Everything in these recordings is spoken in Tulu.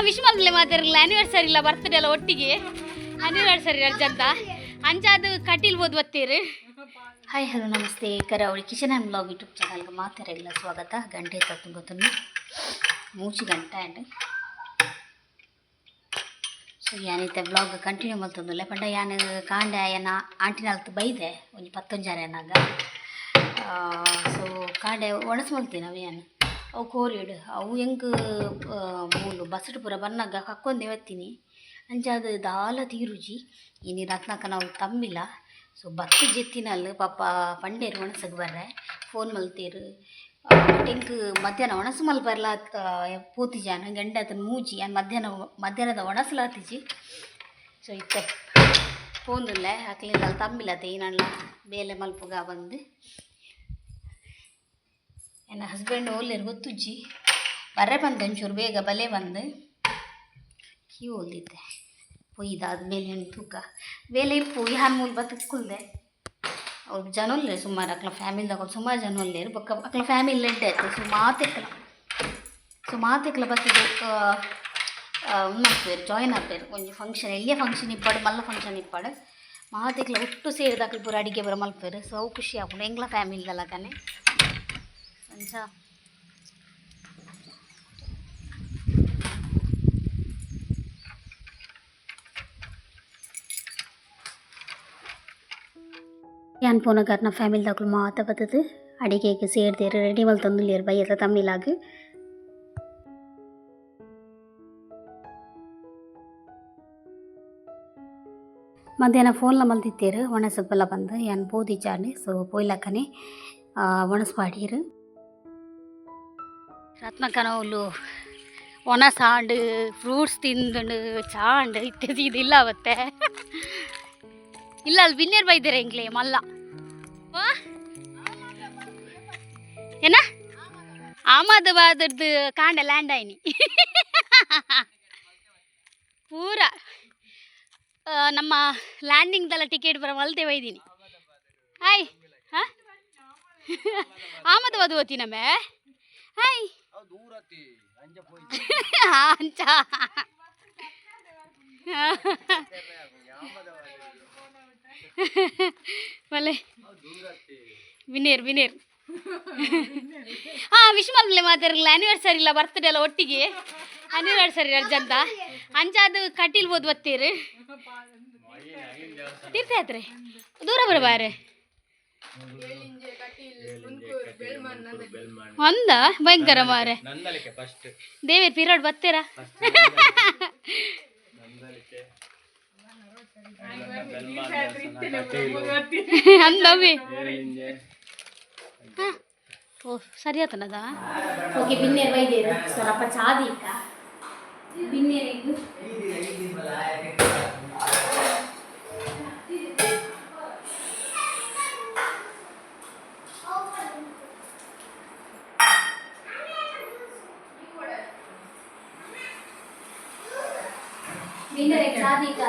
ವಿಶ್ ಮಲ್ಪಲೆ ಮಾತಾರಲ್ಲ ಆನಿವರ್ಸರಿ ಇಲ್ಲ ಬರ್ತ್ಡೇ ಎಲ್ಲ ಒಟ್ಟಿಗೆ ಆನಿವರ್ಸರಿ ರಜಂತ ಅಂಚಾದು ಕಟೀಲ್ ಬೋದು ಬತ್ತೀರು. Hi, hello, namaste. ಕರಾವಳಿ ಕಿಚನ್ ಆ್ಯಂಡ್ ಬ್ಲಾಗ್ ಯೂಟ್ಯೂಬ್ ಚಾನಲ್ಗೆ ಮಾತಾಡಲ್ಲ ಸ್ವಾಗತ. ಗಂಟೆ ತತ್ತುಗೊತ್ತನ್ನು ಮೂಜಿ ಗಂಟೆ ಆಂಡ್ ಸೊ ಯಾನಿತ್ತೆ ಬ್ಲಾಗ್ ಕಂಟಿನ್ಯೂ ಮಲ್ತೊಂದುಲ್ಲೆ. ಪಂಡ ಯಾನ್ ಕಾಂಡೆ ಯಾನ ಆಂಟಿನಲ್ತ್ ಬೈದೆ ಒಂಜಿ ಪತ್ತೊಂಜಾರೆ ಅನ್ನಾಗ. ಸೊ ಕಾಂಡೆ ಒಣಸು ಮಲ್ತೀನಿ ಅವು ಯಾನ್ ಅವು ಕೋರಿಡ್ ಅವು ಎಂಕ್ ಮೂಲು ಬಸ್ಡ್ ಪೂರ ಬನ್ನಗ ಕಕ್ಕೊಂದೆ ಬತ್ತೀನಿ. ಅಂಚಾದ್ ದಾಲ ತೀರುಜಿ. ಇನಿ ರತ್ನಕ್ಕ ನಾವು ತಂಬಿಲ. ಸೊ ಬತ್ತ್ ಜೆತ್ತಿನಲ್ ಪಾಪ ಪಂಡೇರು ಒಣಸಗ್ ಬರ್ರೆ ಫೋನ್ ಮಲ್ತೇರು. ಬಟ್ ಎಂಕ್ ಮಧ್ಯಾಹ್ನ ಒಣಸು ಮಲ್ಪರ್ಲ ಪೋತಿಜಾನ ಗಂಡೆ ಆತನ ಮೂಜಿ ಯಾನ್ ಮಧ್ಯಾಹ್ನ ಮಧ್ಯಾಹ್ನದ ಒಣಸುಲ ಆತಿಜಿ. ಸೊ ಇತ್ತೆ ಪೋಂದುಲ್ಲೆ ಅಕ್ಲಿಂದ ತಂಬಿಲತೆ ಏನಲ್ಲ ಬೇಲೆ ಮಲ್ಪುಗ ಬಂದು. ಎನ್ನ ಹಸ್ಬೆಂಡ್ ಓಲ್ಲೇರು ಗೊತ್ತುಜ್ಜಿ. ಬರ್ರೆ ಬಂದೆ ಒಂಚೂರು ಬೇಗ ಬಲೆ ಬಂದು ಕ್ಯೂ ಓಲ್ದಿತ್ತೆ ಪೊಯ್ದಾದ ಬೇಲೆ ತೂಕ ಬೇಲೆ ಇಪ್ಪು ಯಾನ್ ಮೂಲು ಬತ್ತು ಕುಲ್ದೆ. ಅವ್ರು ಜನ ಉಲ್ಲೇರು ಸುಮಾರು ಅಕ್ಲ ಫ್ಯಾಮಿಲಿದಕುಲು ಸುಮಾರು ಜನ ಉಲ್ಲೇರು. ಬೊಕ್ಕ ಅಕ್ಲ ಫ್ಯಾಮಿಲಿ ಎಡ್ಡೆ ಆಯ್ತು. ಸೊ ಮಾತೆಕ್ಲ ಸೊ ಮಾತೆಕ್ಲ ಬತ್ತಿದ್ದು ಮಲ್ಪುವೆರ್ ಜಾಯಿನ್ ಆಪೆರ್. ಒಂಜಿ ಫಂಕ್ಷನ್ ಎಲ್ಯ ಫಂಕ್ಷನ್ ಇಪ್ಪಡ್ ಮಲ್ಲ ಫಂಕ್ಷನ್ ಇಪ್ಪಡ್ ಮಾತೆಕ್ಲ ಒಟ್ಟು ಸೇರಿದ ಅಕ್ಲು ಪೂರ ಅಡಿಗೆ ಪೂರ ಮಲ್ಪುವೆರ್. ಸೊ ಅವು ಖುಷಿ ಆಪುಂಡು ಎಂಕ್ಲ ಫ್ಯಾಮಿಲಿದಲಕನೆ ಅಂಚ. ಯಾನ್ ಪೋನಗ ಫ್ಯಾಮಿಲಿದಕುಲು ಮಾತ ಬತ್ತುದು ಅಡಿಗೆಗ್ ಸೇರ್ದೆರ್ ರೆಡಿ ಮಲ್ತೊಂದುಲ್ಲೆರ್ ಬಯ್ಯದ ತಮ್ಮಿಲಾಗ್. ಮಧ್ಯಾಹ್ನ ಫೋನ್ಲ ಮಲ್ತಿತ್ತೆರ್ ಒಣಸ್ ಬಲ ಪಂದ್. ಯಾನ್ ಪೋದಿಜ್ಜಾಂಡ್. ಸೊ ಪೋಯ್ಲಕ್ಕನೆ ಒಣಸ್ ಪಾಡ್ಯೆರ್. ರತ್ನಕ್ಕನವ್ಲು ಒಣಸ್ ಆಂಡ್ ಫ್ರೂಟ್ಸ್ ತಿಂದುಂಡು ಚಾಂಡ್ ಇತ್ತೆ ಸೀದ ಇಲ್ಲ ಅವತ್ತೆ ಇಲ್ಲ ಅಲ್ಲಿ ಬಿನ್ನೇರು ಬೈದಿರ ಎಂಕ್ಲೆ ಮಲ್ಲ. ವಾ? ಏನ ಅಹಮದಾಬಾದ್ರದ್ದು ಕಾಂಡ ಲ್ಯಾಂಡ್ ಆಯ್ನಿ ಪೂರ ನಮ್ಮ ಲ್ಯಾಂಡಿಂಗ್ದೆಲ್ಲ ಟಿಕೆಟ್ ಬರ ಮಲ್ತೆ ಬೈದೀನಿ. ಹಾಯ್. ಹಾಂ, ಅಹಮದಾಬಾದ್ ಹೋತಿ ನಮ್ಮೆ. ಹಾಯ್. ಅಂಚ ಮಲ್ಲೆ ವಿನೇರ್ ವಿನೇರ್. ಹಾಂ, ವಿಶ್ ಮಲ್ಪಲೆ ಮಾತಾರಲ್ಲ ಆನಿವರ್ಸರಿ ಇಲ್ಲ ಬರ್ತ್ಡೇ ಎಲ್ಲ ಒಟ್ಟಿಗೆ ಆನಿವರ್ಸರಿ ರಜಂತ ಅಂಚಾದು ಕಟೀಲ್ ಬೋದು ಬತ್ತೀರು ತೀರ್ಥಯಾತ್ರೆ ದೂರ ಬರಬಾರೆ ಒಂದ ಭಯಂಕರ ಮಾರೆ. ನಂದಲಿಕೆ ಫಸ್ಟ್. ದೇವೇರ್ ಪಿರೋಡ್ ಬತ್ತೀರಾ? ನಂದಲಿಕೆ ಬೆಲ್ಮಾನ್ ಕಟೀಲು. ಅಂದವಿ. ಏಳಿಂಜೆ. ಓ, ಸರಿ ಆತನದ. ಓಕೆ, ಬಿನ್ನೇರು ಬೈದೇರು. ಸ್ವಲ್ಪ ಚಾದಿ ಇತ್ತ ಬಿನ್ನೇರಿಗೂ. ಬಿನ್ನೇರಿಗೆ ಚಾದಿ ಇತ್ತ.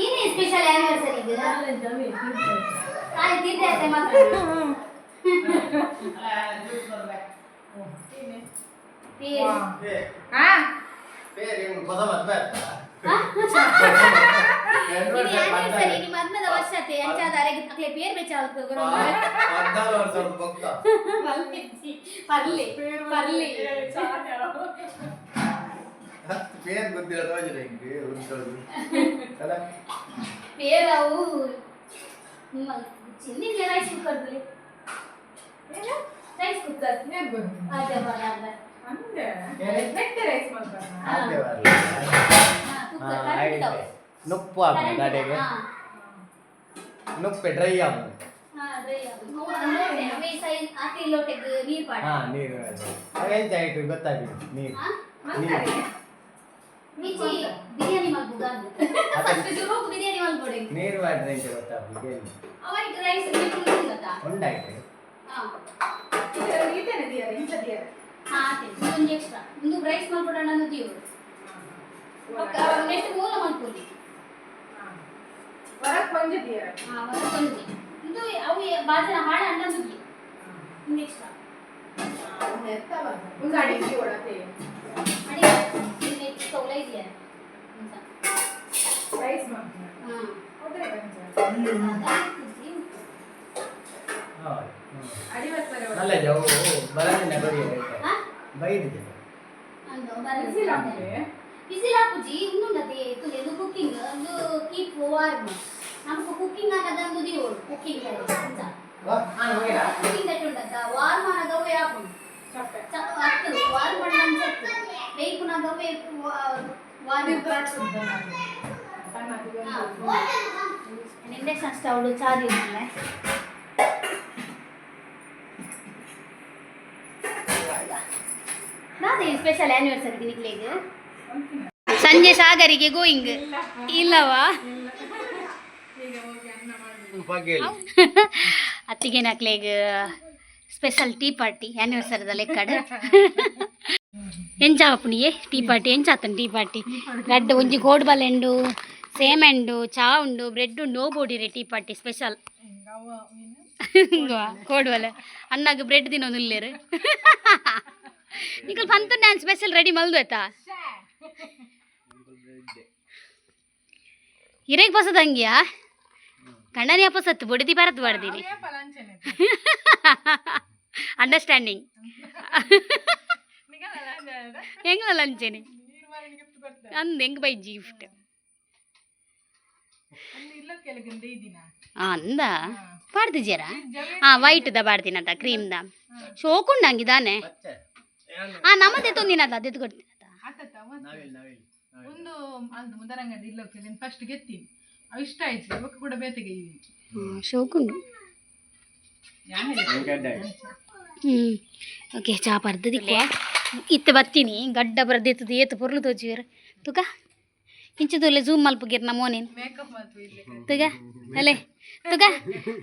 ಏನೇ ಸ್ಪೆಷಲ್ ಆನಿವರ್ಸರಿ ಇದು? ತೀರ್ಥಯಾತ್ರೆ ಮಾತ್ರ. ಪೇರು. ಇದು ಆನಿವರ್ಸರಿ ನಿಮ್ಮ ಮದ್ಮದ ವರ್ಷತೆ ಅಂಚಾದ ಅರೆಗೆ ಅಕ್ಲೆ ಪೇರ್ ಬೆಚ್ಚ ಪರ್ಲಿ ಪರ್ಲಿ. ಪೇರ್ ಗೊತ್ತಿಲ್ಲ ತೋಜಿರ ಹಿಂಗೆ ಉಂಟು ಅಲ್ಲ. ಪೇರ್ ಅವು ಚಿನ್ನಿಗೆ ರೈಸ್ ಕುಕ್ಕರ್ ಬಲಿ ರೈಸ್ ಕುಕ್ಕರ್ ಅದೇ ಬರಲ್ಲ. ಅದೇ ಬರಲ್ಲ. Cooker current. ನುಪ್ಪು ಹಾಕು ಗಾಡಿಗೆ. ನುಪ್ಪೆ ಡ್ರೈ ಆಪು. ಹಾ, ಡ್ರೈ ಆಪು. ಲೋಟೆ ಅವೇ ಸೈಜ್ ಆತಿ ಲೋಟೆಗ್ ನೀರು ಪಾಡ. ಹಾ, ನೀರು ಅವೆಂಚ ಆಯ್ತು ಗೊತ್ತಾಗ್ಲಿ ನೀರು ನೀರು. ಮಿಚಿ ಬಿರಿಯಾನಿ ಮಲ್ಪುಗ ಫಸ್ಟ್ ಶುರುಕ್ ಬಿರಿಯಾನಿ ಮಲ್ಪೊಡೆ. ನೀರು ಮಾಡಿದ್ರೆ ಎಂಚ ಗೊತ್ತಾಗ್ಲಿ. ಅವೈಟ್ ರೈಸ್ ನೀರು ಗೊತ್ತಾ. ಉಂಡಾಯ್ತು. ಹಾ ಹಾ ಆತೆ ಒಂಜಿ ಎಕ್ಸ್ಟ್ರಾ ಒಂದು ರೈಸ್ ಮಲ್ಪೊಡಣ ನುದಿಯು. ನೆಕ್ಸ್ಟ್ ಮೂಲ ಮಲ್ಪೊಲಿ. ಹಾ, ಒಂಜಿ ಇದು ಅವು ಬಾಜನ ಹಾಳ ಅಣ್ಣ ನುದಿ ಒಂದು ಎಕ್ಸ್ಟ್ರಾ. ಒಂದು ಅಡಿಕೆ ಒಳಗೆ ರೈಸ್ ಮಾಡ್ತೀನಿ ಹೋದ್ರೆ ಅಡಿ ಬರ್ತಾರೆ. ನಲ್ಲದೆ ಅವು ಬರಲಿಲ್ಲ ಬರೀ ಬೈದಿದೆ. ಬಿಸಿಲು ಹಾಕುಜಿ ಇನ್ನೊಂದತೆ ಇದು ಕುಕ್ಕಿಂಗ್ ಒಂದು ಕೀಪ್ ವಾರ್ಮ್. ನಮಕ್ ಕುಕ್ಕಿಂಗ್ ಅನ್ನೋದೊಂದು ದಿವೋಡು ಕುಕ್ಕಿಂಗ್ ಕುಕ್ಕಿಂಗ್ ಉಂಟತ್ತ ವಾರ್ಮ್ ಅನ್ನೋದವೇ ಹಾಕುಂಡು ಅತ್ತು ವಾರ್ಮ್ ಅನ್ಸತ್ತು ಬೇಯ್ಪುನಾಗವೇ ವಾರ್ಮ್. ಇಂಡಕ್ಷನ್ ಸ್ಟವ್ ಚಾರ್ಜ್ ಇಲ್ಲ. ನಾದೇ ಸ್ಪೆಷಲ್ ಆನಿವರ್ಸರಿ ನಿಕ್ಲೆಗ್ ಸಂಜೆ ಸಾಗರಿಗೆ ಗೋಯಿಂಗ್ ಇಲ್ಲವಾ? ಅತ್ತಿಗೆ ನಕ್ಲೆಗ್ ಸ್ಪೆಷಲ್ ಟೀ ಪಾರ್ಟಿ ಆನಿವರ್ಸರಿದ ಲೆಕ್ಕಡ್. ಎಂಚಾಪುಣಿಯೇ ಟೀ ಪಾರ್ಟಿ? ಎಂಚಾತನ್ ಟೀ ಪಾರ್ಟಿ? ರಡ್ಡ್ ಒಂಜಿ ಕೋಡ್ಬಲ್ ಉಂಡು, ಸೇಮ್ ಉಂಡು, ಚಾ ಉಂಡು, ಬ್ರೆಡ್ ಉಂಡು. ಬೋಡಿರೆ ಟೀ ಪಾರ್ಟಿ ಸ್ಪೆಷಲ್ ಕೋಡ್ಬಲೆ ಅಣ್ಣಗ್ ಬ್ರೆಡ್ ತಿನ್ನೋದು. ನಿಕಲ್ ಪಂತು ನಾನು ಸ್ಪೆಷಲ್ ರೆಡಿ ಮಲ್ದು ಆಯ್ತಾ? ಇರೇಗ್ ಪಸದಂಗಿಯಾ ಕಣ್ಣನಿ ಅಪಸತ್ತು ಬೊಡಿದಿ ಬರತ್ ಬಾರ್ದಿನಿ. ಅಂಡರ್ಸ್ಟ್ಯಾಂಡಿಂಗ್ ಹೆಂಗಲ್ಲ ಅಂಚೇನೆ ಅಂದ್ ಹೆಂಗ್ ಬೈಜಿ ಗಿಫ್ಟ್ ಅಂದ ಪಾಡ್ದಿದ್ದೀರಾ? ಹಾಂ, ವೈಟ್ದ ಪಾಡ್ದಿನದ, ಕ್ರೀಮ್ದ ಶೋಕುಂಡಂಗಿದಾನೆ. ಹಾಂ, ನಮ್ಮದೇ ತೊಂದಿನದ ಅದೇ ಕೊಡ್ತೀನದ. ಒಂದು ಅದು ಮುದರಂಗಡಿ ಇಲ್ಲ, ಫಸ್ಟ್ ಗೆತ್ತೀನಿ. ಅವು ಇಷ್ಟ ಆಯ್ತು, ಬೊಕ್ಕ ಕೂಡ ಬೇತೆಗೆ. ಹಾಂ, ಶೋಕುಂಡು. ಹ್ಞೂ, ಓಕೆ, ಚಾ ಪರ್ದದಿಕ್ಕೆ ಇತ್ತೆ ಬತ್ತೀನಿ. ಗಡ್ಡ ಬರದಿತ್ತದ ಏತು ಪೊರ್ಲು ತೋಜುವೆರ್ ತುಕ. ಇಂಚದೊಲ್ಲೆ ಝೂಮ್ ಮಲ್ಪುಗಿರ್ ಮೋನೇನು. ಮೇಕಪ್ ಮಾತ್ರ ಇಲ್ಲಿ. ತುಗ ಅಲೆ ತುಗ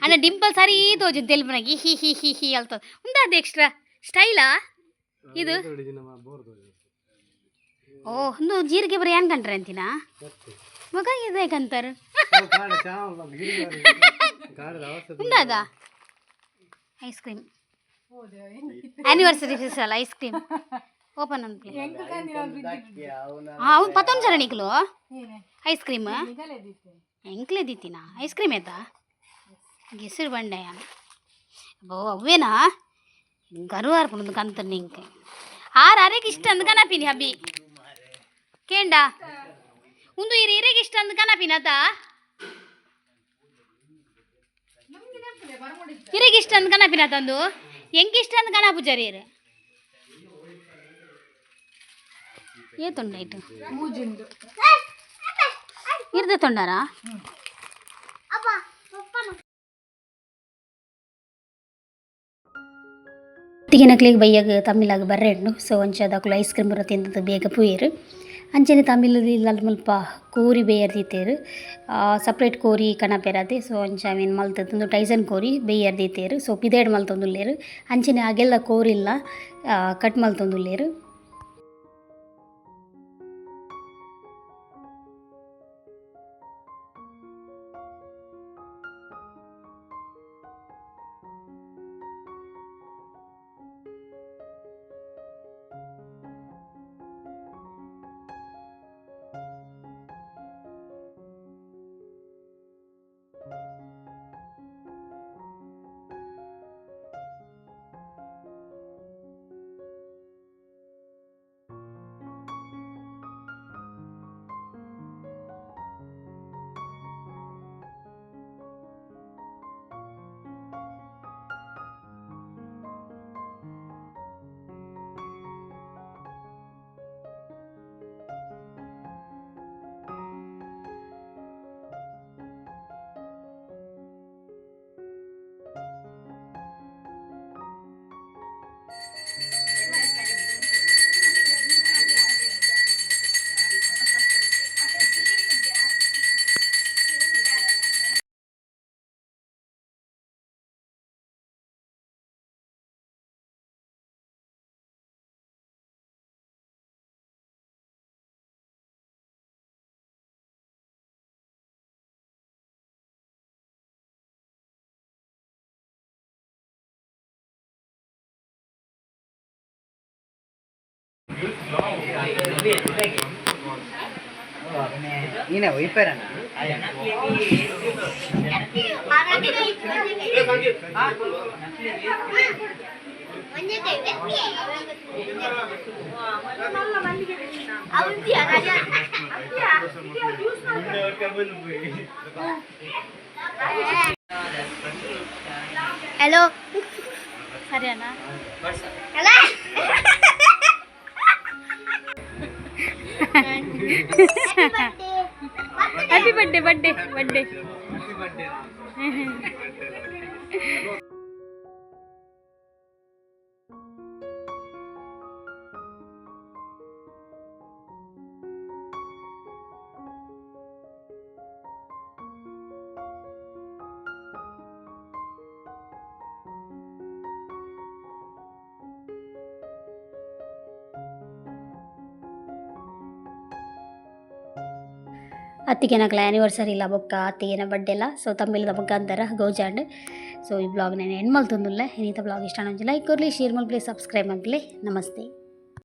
ಅಣ್ಣ ಡಿಂಪಲ್ ಸರಿ ತೋಜು ತೆಲ್ಪನಾಗಿ ಹಿ ಹಿ ಹಿ ಹಿ ಅಲ್ತ. ಉಂದಾದ ಎಕ್ಸ್ಟ್ರಾ ಸ್ಟೈಲಾ ಇದು? ಓ, ಒಂದು ಜೀರಿಗೆ ಬರೀ ಏನ್ ಕಂಡ್ರೆ ಅಂತೀನಾ ಮಗ? ಇದೆ ಕಂತಾರ ಉಂದಾದ ice cream, anniversary special ice cream open ಅನ್ಪ್ಲೆ. ಹಾಂ, ಅವ್ನು ಪತ್ತೊಂದು ಸರ ನಿಕ್ಲು ಐಸ್ ಕ್ರೀಮ್ ಎಂಕ್ಲೆ ದಿತ್ತಿನ ಐಸ್ ಕ್ರೀಮ್ ಆಯ್ತಾ? ಗೆಸರು ಬಂಡೆ ಅಬ್ಬೋ ಅವೇನಾ ಗರುವಾರ ಪುನದು ಕಂತ ನಿಂಕೆ ಆರ್ ಅರೆಗೆ ಇಷ್ಟ ಅಂದ್ ಕನಪಿನಿ ಹಬ್ಬಿ ಕೇಂಡ ಒಂದು ಇರು ಇರೆಗೆ ಇಷ್ಟ ಅಂದ್ ಕನಪಿನ ಆತ. ಇರೆಗೆ ಇಷ್ಟ ಅಂದ್ ಕನಪಿನ ತಂದು ಎಂಕ್ ಇಷ್ಟ ಅಂದ್ ಕಣ ಪೂಜಾರಿ ಇರು ಏ ತೊಂಡಾಯ್ತು. ಮೂಜಿಂದು. ಇರ್ದೆ ತೊಂಡಾರಾ? ಅತ್ತಿಗೆ ಬಯ್ಯಾಗ ತಮಿಳಾಗ ಬರ್ರೆಂಡು. ಸೊ ಅಂಚ ಐಸ್ ಕ್ರೀಮ್ ಬರ ತಿಂದದ್ದು ಬೇಗ ಪೂಯೆರ್. ಅಂಚನೆ ತಮಿಳ್ ಇಲ್ಲಲ್ ಮುಲ್ಪ ಕೋರಿ ಬೇಯರ್ ದೀತೆರ್. ಸಪ್ರೇಟ್ ಕೋರಿ ಕಣಪೆರಾತೆ. ಸೊ ಅಂಚ ಅವೆನ್ ಮಲ್ತುದು ಉಂದು ಟೈಸನ್ ಕೋರಿ ಬೇಯರ್ ದೀತೆರ್. ಸೊ ಪಿದಯ್ಡ್ ಮಲ್ತೊಂದುಲ್ಲೆರ್. ಅಂಚನೆ ಅಗೆಲ್ಲ ಕೋರಿಲ್ಲ ಕಟ್ ಮಲ್ತೊಂದುಲ್ಲೆರ್. ನೀನೇ ಒಯ್ಪೇರಣ್ಣ. ಹಲೋ, ಸರಿನಾ? Happy birthday, birthday, birthday. ಅತ್ತಿಗೆನಕ್ಲ anniversary ಇಲ್ಲ ಬೊಕ್ಕ ಅತ್ತಿಗೆನ ಬರ್ಡೇ ಇಲ್ಲ. ಸೊ ತಮ್ಮಿಲ್ದ ಬೊಕ್ಕ ಅಂತಾರ ಗೌಜಾಂಡ್. ಸೊ ಈ ಬ್ಲಾಗ್ ನಾನು ಎಂಡ್ ಮಲ್ತೊಂದುಲ್ಲೆ. ಇನ್ನಿತ ಬ್ಲಾಗ್ ಇಷ್ಟ ಒಂಜಿ ಲೈಕ್ ಕೊರ್ಲಿ, ಶೇರ್ ಮಲ್ಪಲೆ, ಸಬ್ಸ್ಕ್ರೈಬ್ ಮಲ್ಪಲೆ. ನಮಸ್ತೆ.